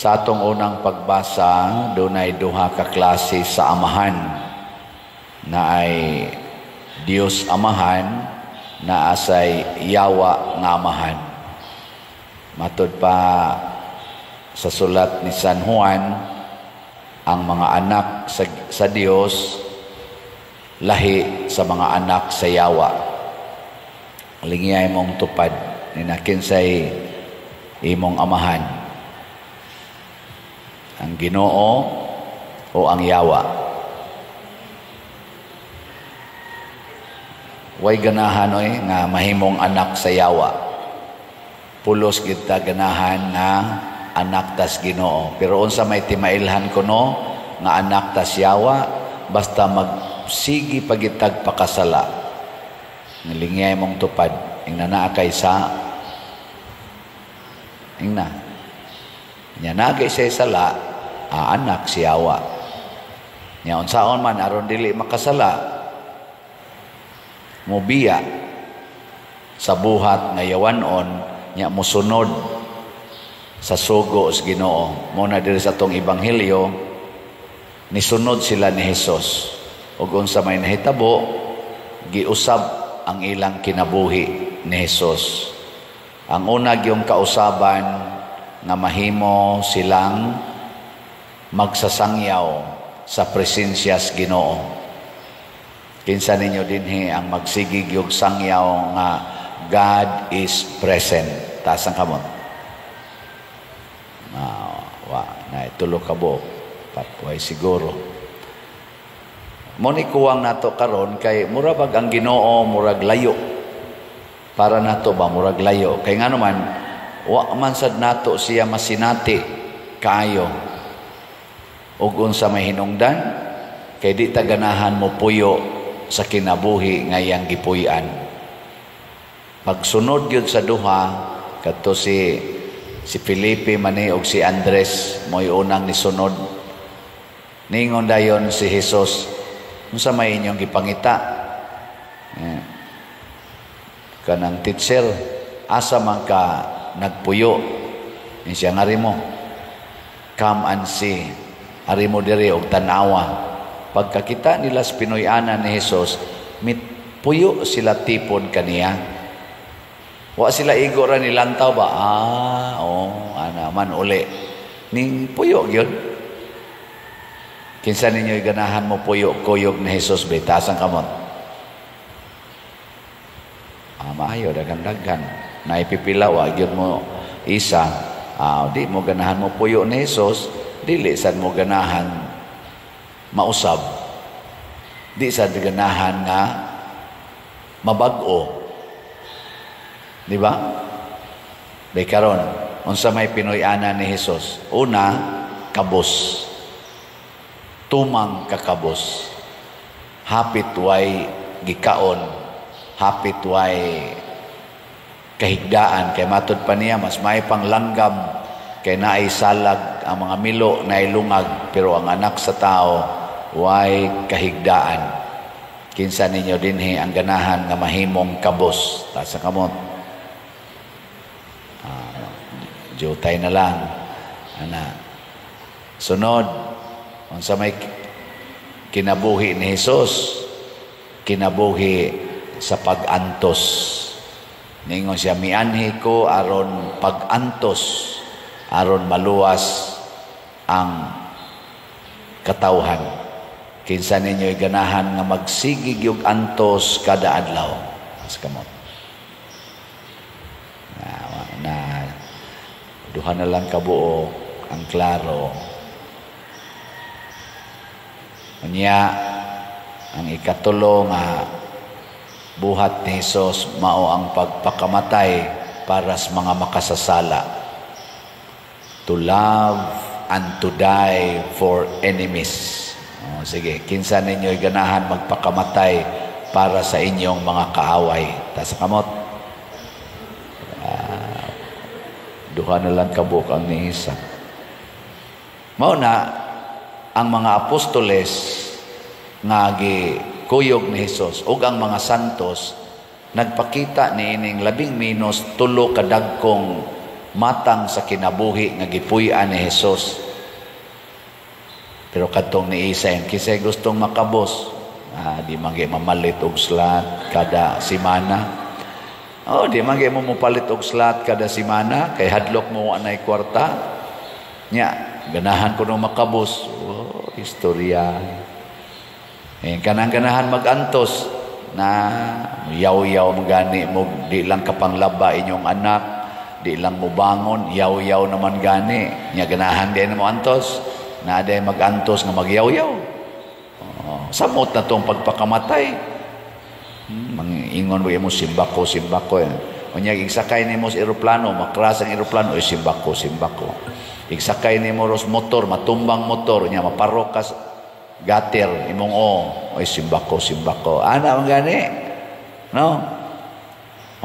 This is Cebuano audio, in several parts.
Sa atong unang pagbasa, dunay duha ka klase sa amahan na ay Dios Amahan, naa say yawa nga amahan. Matod pa sa sulat ni San Juan, ang mga anak sa Dios lahi sa mga anak sa yawa. Lingiyay mong tupad ni kinsay imong amahan. Ang Ginoo o ang yawa? Way ganahan oy nga mahimong anak sa yawa. Pulos kita ganahan nga anak tas Ginoo. Pero unsa may timailhan kuno nga anak tas yawa, basta magsigi pagitag pakasala. Nilingiyay mong tupad ingna naa kay sa ingna. Nya naa kay sa sala, anak si yawa. Nya unsaon man aron dili makasala, mubiya sa buhat nga yawanon, nya musunod sa sugo sa Ginoo. Mo na diri sa atong ebanghelyo, nisunod sila ni Hesus. Ug unsa may nahitabo, giusab ang ilang kinabuhi ni Hesus. Ang una gyung kausaban nga mahimo silang magsasangyaw sa presensya sa Ginoo. Kinsa ninyo dinhi ang magsigig yung sangyaw nga God is present? Taas ang kamot. Wa na tulo ka buok. Patway siguro. Mo ni kuwang nato karon kay mura bag ang Ginoo murag layo. Para nato ba murag layo kay ngano man wa man sad nato siya masinati kaayo. Ug unsa may hinungdan kay di ta ganahan mo puyo sa kinabuhi nga iyang gipuy-an. Pagsunod gyud sa duha kadto si Felipe man og si Andres mo'y unang nisunod. Ningon dayon si Jesus, "Unsa may inyong gipangita?" Kanang teacher, asa man ka nagpuyo? Ni siya ngari mo. "Come and see." Ari mo diri og tan-awa. Pagkakita nila sa Pinoy-anan ni Jesus, mitpuyo sila tipon kaniya. Wa sila igo ra nilantaw ba? Ah, oh, ana man uli. Ning puyo gyud. Kinsa ninyo ganahan mo puyo kuyog ni Jesus be? Taas ang kamot. Ah, maayo, daghan-daghan. Naipipila wa gyud mo isa. Ah, di mo ganahan mo puyo ni Jesus, dili sad mo ganahan mausab. Di sad ganahan nga mabag-o. Di ba? Bay karon, unsa may Pinoy-ana ni Jesus? Una, kabos. Tumang kakabos. Hapit way gikaon, hapit way kahigdaan kay matud pa niya mas may panglanggam kay naay salag ang mga milo, naay lungag, pero ang anak sa tao way kahigdaan. Kinsa ninyo dinhi ang ganahan nga mahimong kabos? Taas ang kamot. Jutay na lang. Ana. Sunod, unsa may kinabuhi ni Jesus? Kinabuhi sa pag-antos. Ningon siya, "Mianhi ko aron pag-antos, aron maluwas ang katawhan." Kinsa ninyo ganahan nga magsigig yung antos kada adlaw? Taas kamot. Na duha na lang kabuok ang klaro. Unya, ang ikatulo nga buhat ni Jesus mao ang pagpakamatay para sa mga makasasala. To love and to die for enemies. Oh, sige, kinsa ninyo ganahan magpakamatay para sa inyong mga kaaway? Taas kamot. Duha na lang kabuok ang niisa. Mao na ang mga apostoles nga gikuyog ni Hesus ug ang mga santos nagpakita ni ining labing minos tulo ka dagkong Matang sa kinabuhi nga gipuy-an ni Hesus. Pero kadtong ni Isa, kisay gustong makabos, di man gyud mamalit og slot kada simana. Oh, di man gyud mo mopalit og slot kada simana kay hadlok mo anay kwarta. Nya, ganahan ko no makabos. Oh, istorya. Eh, kanang ganahan magantos na yaw-yaw mo gani mo, di lang kapanglaba inyong anak, di lang mo bangon, yaw-yaw naman gani. Nya ganahan din mo antos, na day magantos nga magyaw-yaw. Oh, samot na tong pagpakamatay. Mangingon mo simbako, simbako. Eh. Unya igsakay nimo sa eroplano, makras ang eroplano, oy simbako, simbako. Igsakay nimo ros motor, matumbang motor, unya maparok ka gutter imong o, oy simbako, simbako. Ana man gani. No?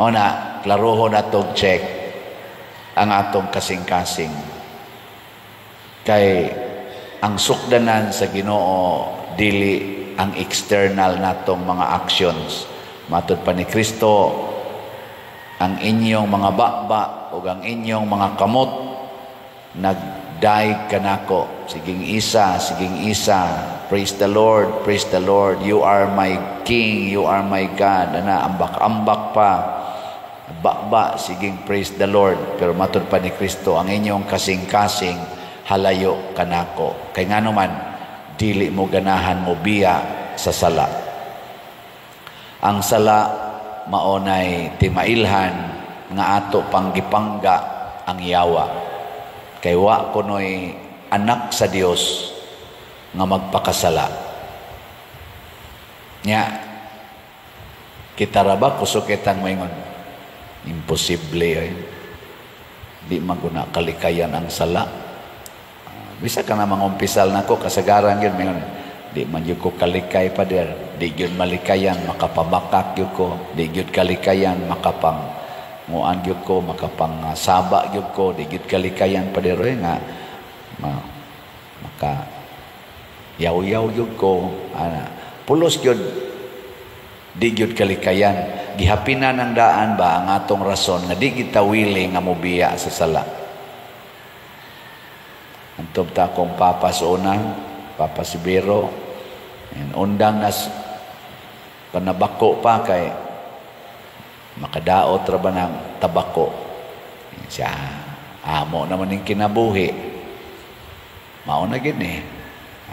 O na, klaroho na tog check ang atong kasing-kasing. Kay ang sukdanan sa Ginoo dili ang external natong mga actions. Matud pa ni Kristo, ang inyong mga baba ug ang inyong mga kamot nagdaig kanako. Siging isa, siging isa. Praise the Lord, praise the Lord. You are my King, you are my God. Ana, ambak-ambak pa. Baba, siging praise the Lord. Pero matud pa ni Kristo, ang inyong kasing-kasing halayo kanako. Kay ngano man, dili mo ganahan mo biya sa sala. Ang sala maonay timailhan nga ato panggipangga ang yawa. Kay wa kunoy anak sa Dios nga magpakasala. Nya kita ra ba kusog kitang moingon, imposible ay. Di man guna kalikayan ang sala. Bisa ka na mangumpisal nako kasagaran gyud moingon, di man gyud ko kalikay, pader, di gyud malikayan makapabakak gyud ko, di gyud kalikayan makapang nguan gyud ko, makapang saba gyud ko, di gyud kalikayan, pader, oy, nga maka yaw-yaw gyud ko ana. Pulos gyud di gyud kalikayan. Gihapinan ang daan ba ang atong rason nga di kita willing nga mobiya sa sala. Antob ta akong papa sa una, Papa Sibiro, and undang nas panabako pa kay makadaot ra ba ng tabako. Siya, amo naman yung kinabuhi. Mao na gid ni.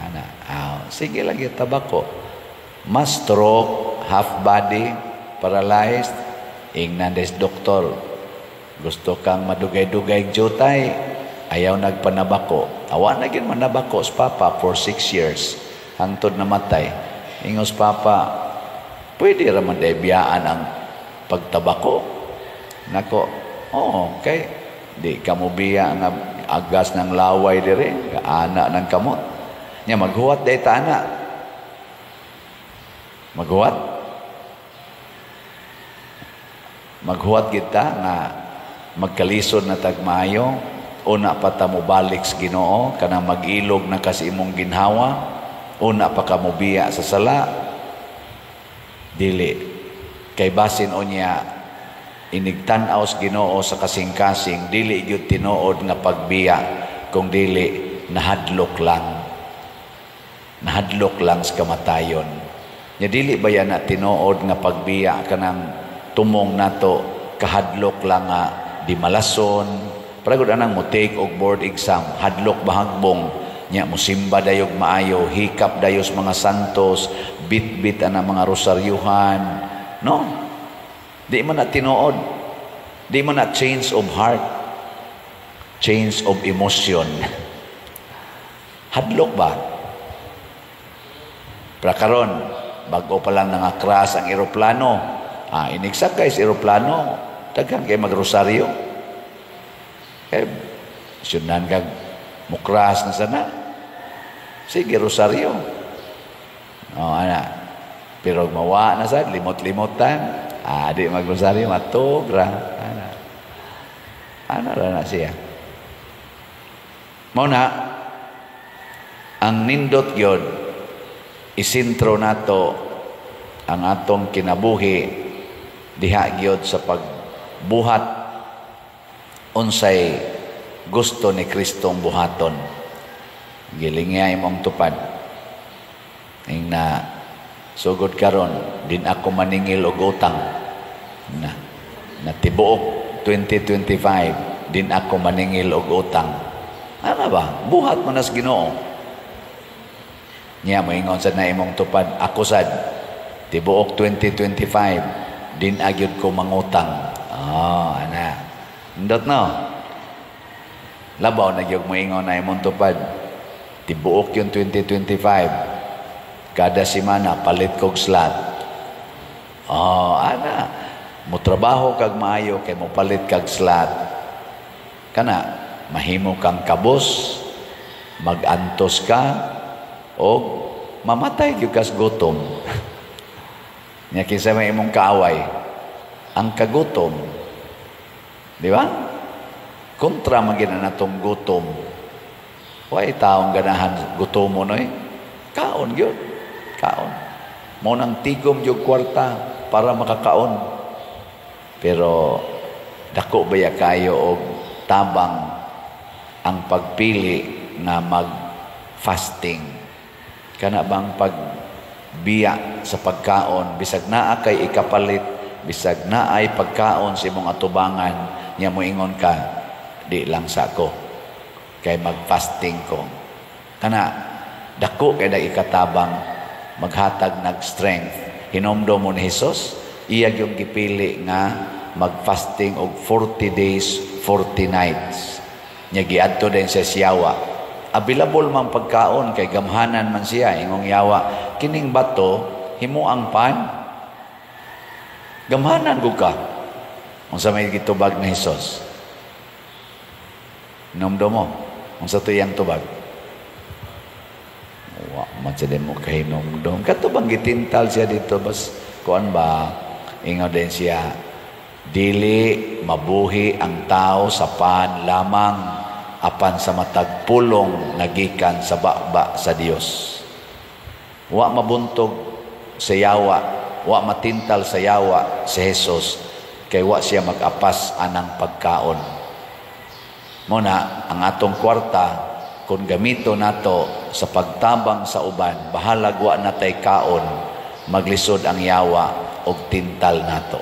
Ana, ah, sige lagi tabako. Mas stroke, half body, paralyzed, ingnan des doktor. Gusto kang madugay-dugay jutay, ayaw nagpanabako. Awa na gid manabako sa papa for 6 years. Hangtod namatay. Ingos papa, pwede ra man biyaan ang pagtabako. Nako, oh, okay. Di ka mo biya nga agas ng laway dire, ana ng kamot. Nya maghuwat day ta ana. Maghuwat. Maghuwat kita nga magkalisod na tagmaayo, una pa ta mobalik sa Ginoo, kanang mag-ilog na kasi imong ginhawa, una pa ka mobiya sa sala. Dili kay basin unya inigtan-aw sa Ginoo sa kasing-kasing, dili gyud tinuod nga pagbiya, kung dili nahadlok lang, nahadlok lang sa kamatayon. Nya dili ba yan na tinuod nga pagbiya, kanang tumong nato kahadlok lang nga di malason? Paragod anang mo take og board exam, hadlok bahagbong, nya musimba dayog maayo, hikap dayos mga santos, bit-bit ana mga rosaryuhan, no? Di man na tinuod. Di man na change of heart, change of emotion. Hadlok ba? Pero karon, bago pa lang nangakras ang eroplano, inigsakay sa eroplano, daghan kay magrosaryo. Eh, sundan kag mukras na sana. Sige, rosaryo. Oh, ana. Pero mawa na sad, limot-limotan. Di magrosaryo, matug ra. Ana. Ana ra na siya. Mao na, ang nindot gyud isintro nato ang atong kinabuhi diha gyud sa pagbuhat Unsay gusto ni Kristong buhaton? Gilingi imong tupad. Ing na, "Sugod karon, din ako maningil og utang." Na, na tibuok 2025, din ako maningil og utang. Ano ba? Buhat mo nas Ginoo. Nya moingon sad na imong tupad, "Ako sad, tibuok 2025, din agyod ko mangutang." Ah, ana. Indot, no? Labaw na gyud moingon na imong tupad, "Tibuok yung 2025, kada semana palit kog slot." Oh, ana. Mo trabaho kag maayo kay mo palit kag slot. Kana mahimo kang kabos, magantos ka o mamatay gyud kas gutom. Nya kinsa may imong kaaway? Ang kagutom. Di ba? Kontra man gina natong gutom. Way taong ganahan gutomo, noy. Kaon gyud. Kaon. Mo nang tigom gyud kwarta para makakaon. Pero dako baya kayo og tabang ang pagpili nga mag-fasting? Kana bang pagbiya sa pagkaon, bisag naa kay ikapalit, bisag naay pagkaon sa imong atubangan, nya moingon ka, "Di lang sa ko kay mag-fasting ko." Kana dako kay da ikatabang, maghatag nag strength. Hinomdom mo ni Jesus, iya yung gipili nga mag-fasting og 40 days, 40 nights. Nya giadto din sa siyawa. Available man pagkaon kay gamhanan man siya. Ingong yawa, "Kining bato himo ang pan. Gamhanan gud ka." Unsa may gitubag ni Jesus? Nomdo mo. Unsa to iyang tubag? Wa man sa mo kahinomdom. Kato bang gitintal siya dito bas kuan ba, ingon din siya, "Dili mabuhi ang tao sa pan lamang, apan sa matag pulong nagikan sa baba sa Dios." Wa mabuntog sa yawa, wa matintal sa yawa si Jesus kay wa siya mag-apas anang pagkaon. Muna ang atong kwarta, kung gamito nato sa pagtabang sa uban, bahalag wa natay kaon, maglisod ang yawa og tintal nato.